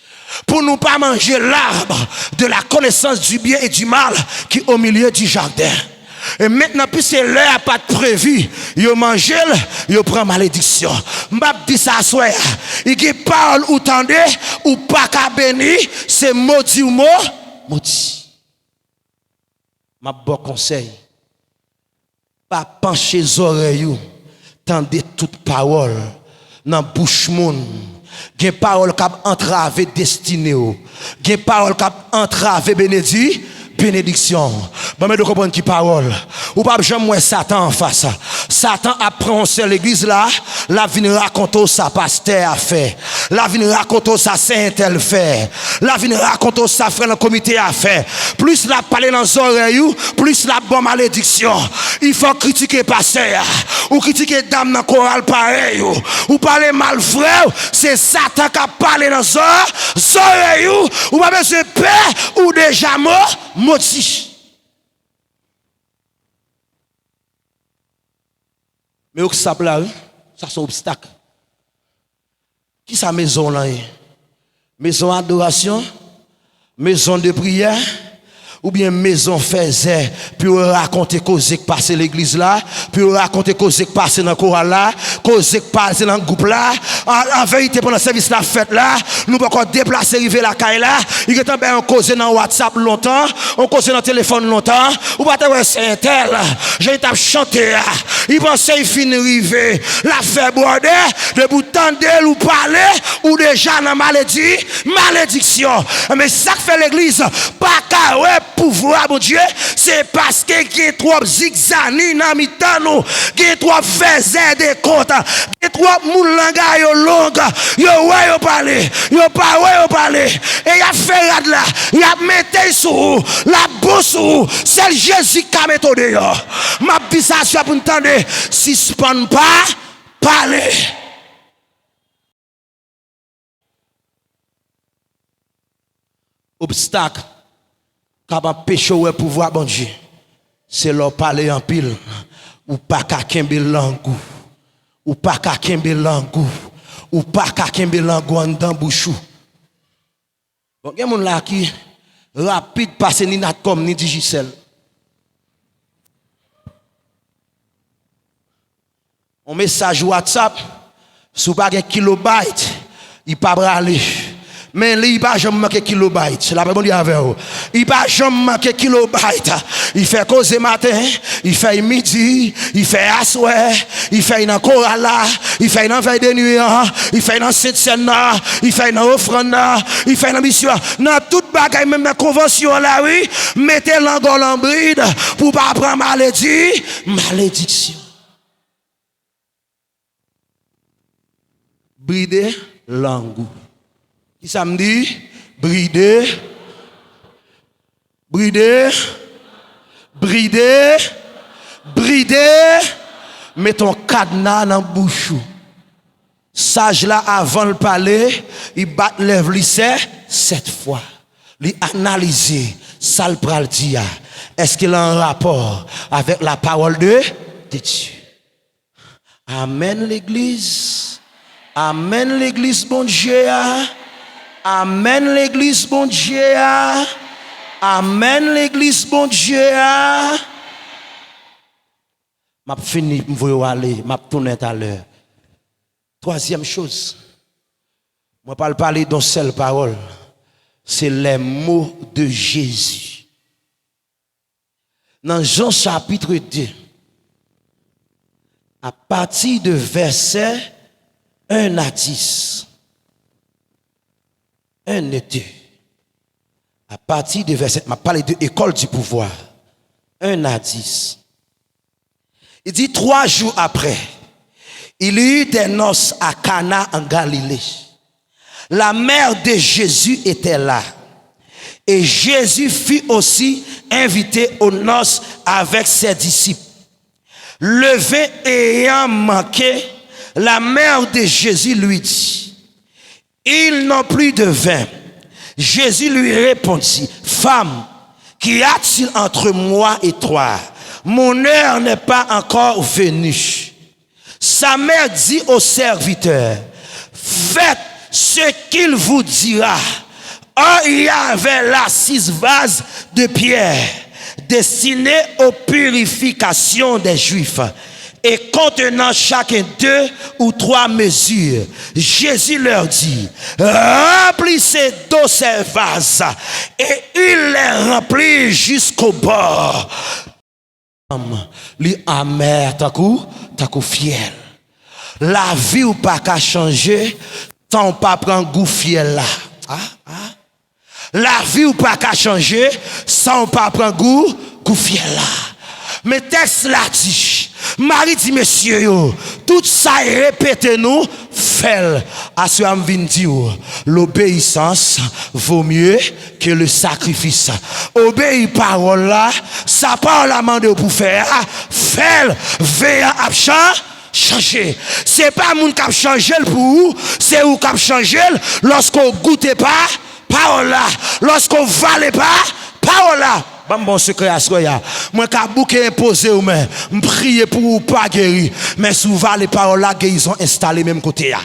pour nous pas manger l'arbre de la connaissance du bien et du mal qui au milieu du jardin? E mentnan, piske lè a pa t previ, yo manje l, yo pran malediksyon. M ap di sa aswè a, i gen pawòl ou tande, ou pa ka beni, se modi ou mo-, modi. M ap ba w konsèy. Pa panche zòrèy ou tande tout pawòl nan bouch moun. Gen pawòl k ap antrave destine w. Gen pawòl k ap antrave benedi-, benediksyon. Ban m ede w konprann ki pawòl. Ou p ap janm wè Satan anfas. Satan ap pran yon sè legliz la, l ap vin rakonte w sa pastè a fè. L ap vin rakonte w sa sè entèl fè. L ap vin rakonte w sa frè nan komite a fè. Plis l ap pale nan zòrèy ou, plis l ap ba w malediksyon. I fè w kritike pastè a. Ou kritike dam nan koral parèy ou. Ou pale mal frè w. Se Satan k ap pale nan zò-, zòrèy ou. Ou pa bezwen pè, ou deja mo-, modi. Men obstak la, wi. Sa se yon obstak. Kisa mezon w lan ye? Mezon adorasyon? Mezon de priyè? Oubyen mezon fèzè pou yo rakonte koze k pase legliz la, pou yo rakonte koze k pase nan koral la, koze k pase nan gwoup la? An, an verite, pandan sèvis la ap fèt la, nou poko deplase rive lakay la, li gentan bay yon koze nan WhatsApp lontan, yon koze nan telefòn lontan, ou pa t wè sè entèl, jan li t ap chante a, li panse li fin rive, l ap fè bwòdè, depi w tande l ou pale, ou deja nan maledi-, malediksyon. Men sa k fè legliz pa ka wè pouvwa Bondye, se paske gen twòp zigzani nan mitan nou, gen twòp fèzè de kont, gen twòp moun langay yo long, yo wè yo pale, yo pa wè yo pale, e y ap fè rad la, y ap mete l sou ou, l ap bon sou ou, sèl Jezi k ka mete w deyò. M ap di sa aswè pou n tande, sispann pa pale. Obstak k ap anpeche w wè pouvwa Bondye, se lè w pale anpil, ou pa ka kenbe lang ou. Ou pa ka kenbe lang ou. Ou pa ka kenbe lang ou anndan bouch ou. Bon, gen moun la ki rapid pase ni Natcom, ni Digicel. On mesaj WhatsApp, si w pa gen kilobayt, li pa prale. Men li, li pa janm manke kilobayt. Lapè Bondye avè w. Li pa janm manke kilobayt. Li fè koze maten, li fè midi, li fè aswè, li fè nan koral la, li fè nan vèy de nwi an, li fè nan sentsèn nan, li fè nan ofrann nan, li fè nan misyon an. Nan tout bagay, menm nan konvansyon an la, wi, mete lang ou lan brid pou w pa pran maledi-, malediksyon. Bride lang ou. Kisa m di? Bride. Bride. Bride. Bride. Met yon kadna nan bouch ou. Saj la, avan l pale, li bat lèv li sè, sèt fwa. Li analize sa l pral di a. Èske l an rapò avèk la parole de, de Dieu? Amèn, legliz. Amèn, legliz Bondye a. Amèn, legliz Bondye a. Amèn, legliz Bondye a. M ap fini, m voye w ale, m ap tounen talè. Twazyèm choz, mwen pral pale d on sèl pawòl. Se les mots de Jésus. Nan Jan chapit de, apati de vèsè en a dis, en e de, apati de vèsè, m ap pale de école du pouvoir, en a dis. Il dit, trois jours après, il y eut des noces à Cana en Galilée. La mère de Jésus était là. Et Jésus fut aussi invité aux noces avec ses disciples. Le vin ayant manqué, la mère de Jésus lui dit, ils n'ont plus de vin. Jésus lui répondit, femme, qu'y a-t-il entre moi et toi? Mon heure n'est pas encore venue. Sa mère dit au serviteur, faites ce qu'il vous dira. Or, il y avait là six vases de pierre destinés aux purifications des Juifs et contenant chacun deux ou trois mesures. Jésus leur dit, remplissez d'eau ces vases. Et ils les remplirent jusqu'au bord. Li amè tankou, tankou fyèl. Lavi w pa ka chanje san w pa pran gou fyèl la. Ah, ah. Lavi w pa ka chanje san w pa pran gou, gou fyèl la. Men tèks la di, Mari di mesye yo, tout sa y repete nou, fè l. Aswè a m vin di w, l'obéissance vaut mieux que le sacrifice. Obeyi pawòl la, sa pawòl la mande w pou fè a, fè l, ven an ap chan, chanje. Se pa moun k ap chanje l pou ou, se ou k ap chanje l lòske w goute pa pawòl la, lòske w vale pa pawòl la. Ban m ba w sekrè aswè a. Mwen ka bouke enpoze w men, m priye pou ou pa geri, men si w vale pawòl la, gerizon enstale menm kote a.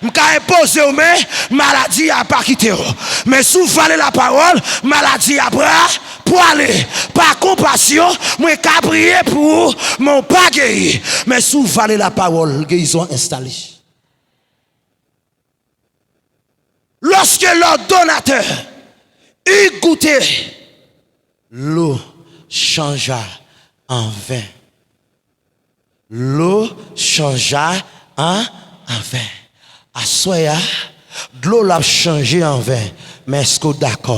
M ka enpoze w men, maladi a pa kite w. Men si w vale lapawòl, maladi a pra, pwale. Pa konpasyon, mwen ka priye pou ou, men w pa geri. Men si w vale lapawòl, gerizon enstale. Lorsque l'ordonnateur eut goûté, l'eau changea en vin. L'eau changea en, en vin. Aswè a, dlo la ap chanje an ven. Men èske w dakò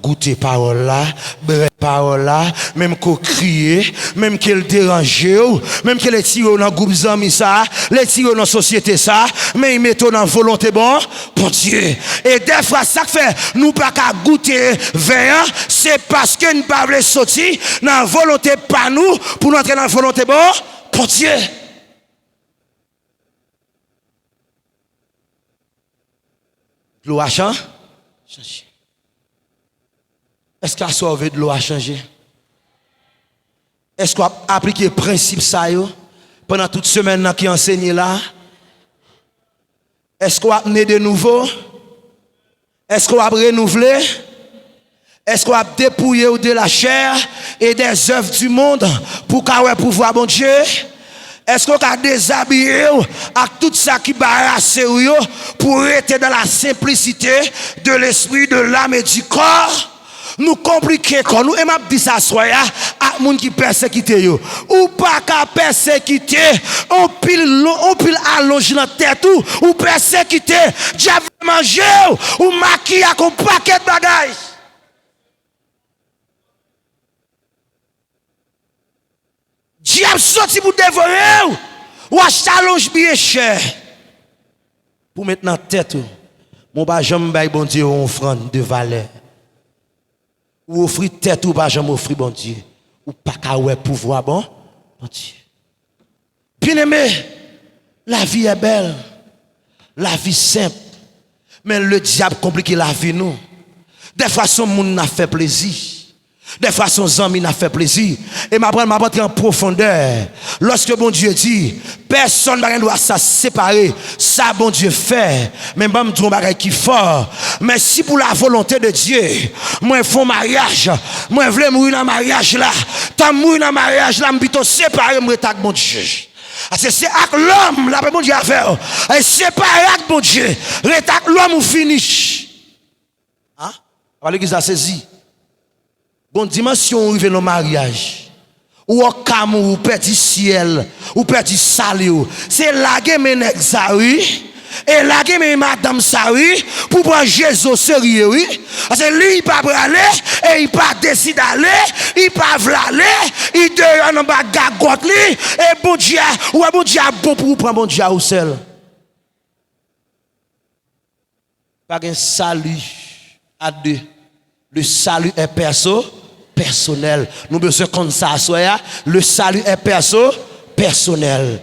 goute pawòl la, bwè pawòl la, menm ke w kriye, menm ke l deranje w, menm ke l retire w nan gwoup zanmi sa a, l retire w nan sosyete sa a, men l mete w nan volonte bon, Bondye. E dèfwa, sa k fè nou pa ka goute ven an, se paske n pa vle soti nan volonte pa nou pou n antre nan volonte bon, Bondye. Dlo a chan-, chanje. Èske aswè w vle dlo a chanje? Èske w ap aplike prensip sa yo pandan tout semèn nan ki ansenye la? Èske w ap ne de nouvo? Èske w ap renouvle? Èske w ap depouye w de la chair et des œuvres du monde pou w ka wè pouvwa Bondye? Èske w ka dezabiye w ak tout sa ki barase w yo pou w rete dans la simplicité de l'esprit, de l'âme et du corps? Nou konplike kò nou, e m ap di sa aswè a ak moun ki pèsekite yo. Ou pa ka pèsekite on pil lon-, on pil alonj nan tèt ou, ou pèsekite, dyab vle manje w, ou makiye ak on pakèt bagay. Dyab soti pou devore w, w achte alonj byen chè pou met nan tèt ou. Men w pa janm bay Bondye yon ofrann de valè. Ou ofri tèt ou, ou pa janm ofri Bondye. Ou pa ka wè pouvwa bon, Bondye. Byeneme, lavi è bèl, lavi senp, men ledyab konplike lavi nou. Dèfwa se yon moun n ap fè plezi. Dèfwa se yon zanmi n ap fè plezi. E m ap pran, m ap antre an pwofondè. Lòske Bondye di, pèsonn pa gen dwa sa separe sa Bondye fè. Men ban m di w yon bagay ki fò. Men si pou la volonte de Dye, mwen fè yon maryaj, mwen vle mouri nan maryaj la. Tan m mouri nan maryaj la, m pito separe m ret ak Bondye. Paske se ak lòm, lapè Bondye avè w. E separe ak Bondye, ret ak lòm ou fini. A? Apa legliz la sezi. Gon dimansyon ou rive nan maryaj. Ou an kamou, ou pèdi syèl, ou pèdi sali w. Se lage men nèg sa wi. E lage men madanm sa wi. Pou pran Jezi o serye wi. Paske li, li pa prale, e li pa deside ale, li pa vle ale, li deyò nan ba gagòt li. E Bondye a, ou wè Bondye a bon pou ou pran Bondye a ou sèl. Pa gen sali a de. Le salut est perso, pèsonèl. Nou bezwen konn sa aswè a. Le salut est perso, pèsonèl.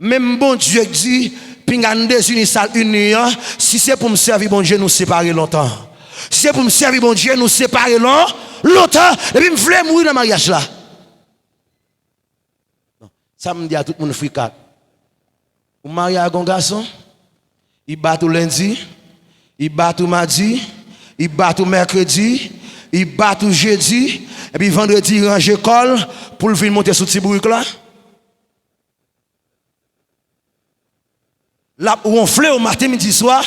Menm Bondye k di, pinga n dezini sa l ini an, si se pou m sèvi Bondye, nou separe lontan. Si se pou m sèvi Bondye, nou separe lon, lontan. Depi m vle mouri nan maryaj la. Sa m di a tout moun frikak. Ou marye ak yon gason, li bat ou lendi, li bat ou madi, li bat ou mèkredi, li bat ou jedi, epi vandredi li ranje kò l pou l vin monte sou ti bourik la. L ap wonfle w maten, midi, swa.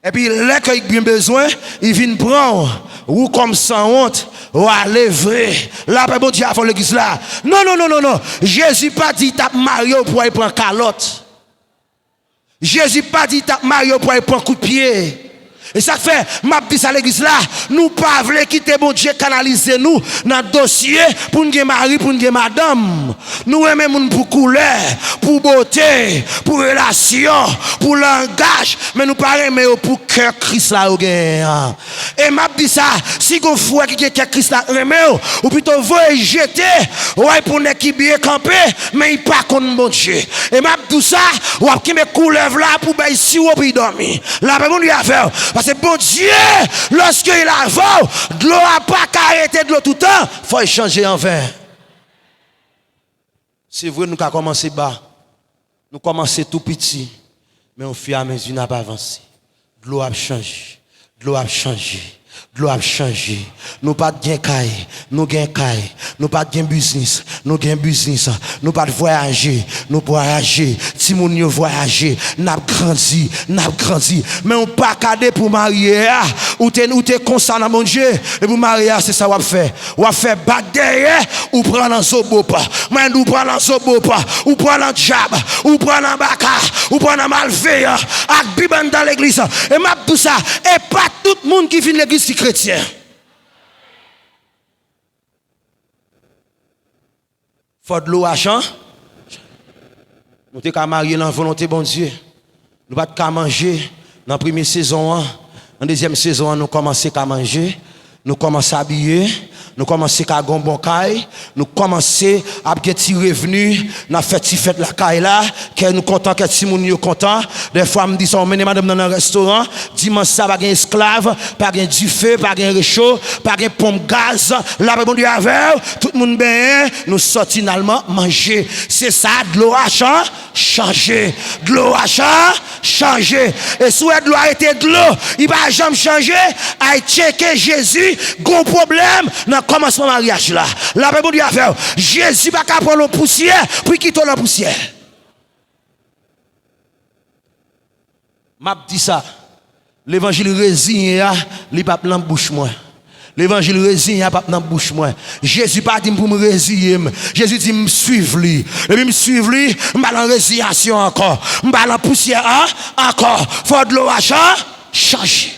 Epi lè ke li byen bezwen, li vin pran w. Ou kòm sanwont, w ale vre. Lapè Bondye avè w legliz la. Non, non, non, non, non. Jezi pa di l t ap marye w pou w al pran kalòt. Jezi pa di l t ap marye w pou w al pran kout pye. E sa k fè, m ap di sa legliz la, nou pa vle kite Bondye kanalize nou nan dosye pou n gen mari, pou n gen madanm. Nou renmen moun pou koulè, pou bote, pou relasyon, pou langaj, men nou pa renmen yo pou kè Kris la yo genyen an. E m ap di sa, si gon frè ki gen kè Kris la renmen w, ou pito voye jete, w al pou nèg ki byen kanpe, men li pa konn Bondye. E m ap di w sa, w ap kenbe koulèv la pou bay siwo pou l dòmi. Lapè Bondye avè w. Paske Bondye, lòske l avè w, dlo a pa ka rete dlo toutan, fò l chanje anven. Se vre, nou ka kòmanse ba. Nou kòmanse tou piti. Men ofiramezi n ap avanse. Dlo ap chanje. Dlo ap chanje. Dlo ap chanje. Nou pa t gen kay. Nou gen kay. Nou pa t gen biznis. Nou gen biznis. Nou pa t vwayaje. Nou vwayaje. Timoun yo vwayaje. N ap grandi. N ap grandi. Men ou pa ka depi w marye a. Ou te, ou te konsa nan Bondye. Epi w marye a, se sa w ap fè. W ap fè bak dèyè, ou pran nan zobop. Mwen di w pran nan zobop, ou pran nan dyab, ou pran nan baka, ou pran nan malveyan, ak Bib anndan legliz. E m ap di w sa, e pa tout moun ki vin legliz ki kretyen. Fò dlo a chan-, nou te ka marye nan volonte Bondye. Nou pa t ka manje nan premye sezon an. Nan dezyèm sezon an, nou kòmanse ka manje. Nou kòmanse abiye. Nou kòmanse ka gon bon kay. Nou kòmanse ap gen ti revni. N ap fè ti fèt lakay la. Kè nou kontan, kè timoun yo kontan. Dèfwa, m di sa, w mennen madanm nan nan restoran. Dimanch sa, pa gen esklav, pa gen dife, pa gen recho, pa gen ponp gaz. Lapè Bondye avè w. Tout moun benyen, nou sòti n al man-, manje. Se sa, dlo a chan-, chanje. Dlo a chan-, chanje. E si w wè dlo a rete dlo, li pa janm chanje, al tcheke Jezi, gon pwoblèm nan kòmansman maryaj la. Lapè Bondye avè w. Jezi pa ka pran w nan pousyè pou l kite w nan pousyè. M ap di sa, levanjil reziyen a, li p ap nan bouch mwen. Levanjil reziyen a p ap nan bouch mwen. Jezi pa di m pou m reziye m. Jezi di m swiv li. Depi m swiv li, m pa nan reziyasyon ankò. M pa nan pousyè an, ankò. Fò dlo a chan-, chanje.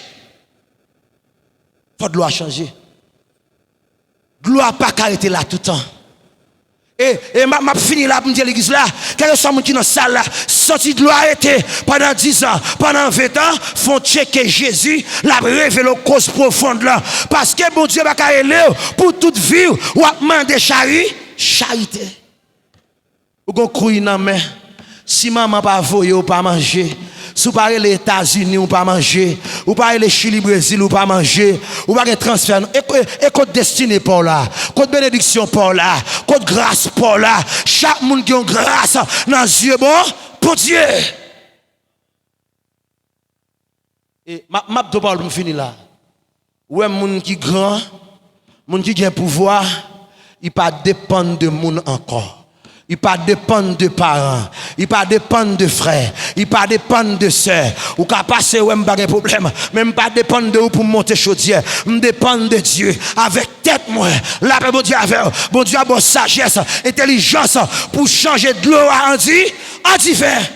Fò dlo a chanje. Dlo a pa ka rete la toutan. E, e m ap, m ap fini la pou m di legliz la, kèlkeswa moun ki nan sal la, santi dlo arete pandan diz an, pandan ven an, fè w tcheke Jezi, l ap revele w koz pwofon lan. Paske Bondye pa ka rele w pou tout vi w, w ap mande chari, charite. Ou gon kouy nan men. Si manman pa voye w pa manje, si w pa rele Etazini w pa manje, ou pa rele Chili, Brezil ou pa manje, ou pa gen transfè non. E, e, e kot destine pa w la? Kot benediksyon pa w la? Kot gras pa w la? Chak moun gen yon gras nan zye bon Bondye. E m ap, m ap di w pawòl pou m fini la. Ou wè moun ki gran, moun ki gen pouvwa, li pa depann de moun ankò. Li pa depann de paran. Li pa depann de frè. Li pa depann de sè. Ou ka pase wè m pa gen pwoblèm, men m pa depann de ou pou m monte chodyè. M depann de Dye. Avèk tèt mwen, lapè Bondye avè w. Bondye ap ba w sajès, entèlijans pou w chanje dlo a an di, an diven.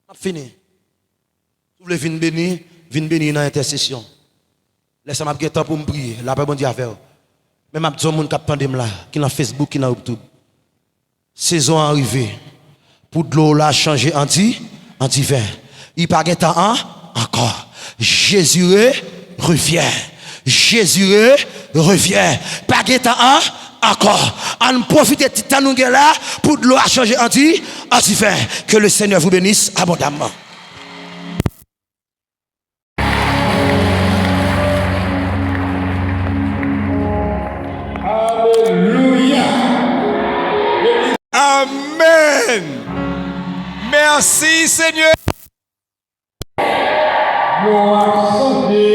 M ap fini. Si w vle vin beni, vin beni nan entèsesyon. Lè sa m ap gen tan pou m priye, lapè Bondye avè w. Men m ap di yon moun k ap tande m la, ki nan Facebook, ki nan YouTube. Sezon an rive pou dlo w la chanje an di, an diven. Li pa gen tan an, ankò. Jezi re, revyen. Jezi re, revyen. Pa gen tan an, ankò. Ann pwofite ti tan nou gen la pou dlo a chanje an di, an diven. Que le Seigneur vous bénisse abondamment. Alelouya. Amèn. Mèsi Senyè. Nou ap chante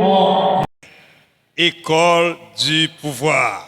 an École du pouvoir.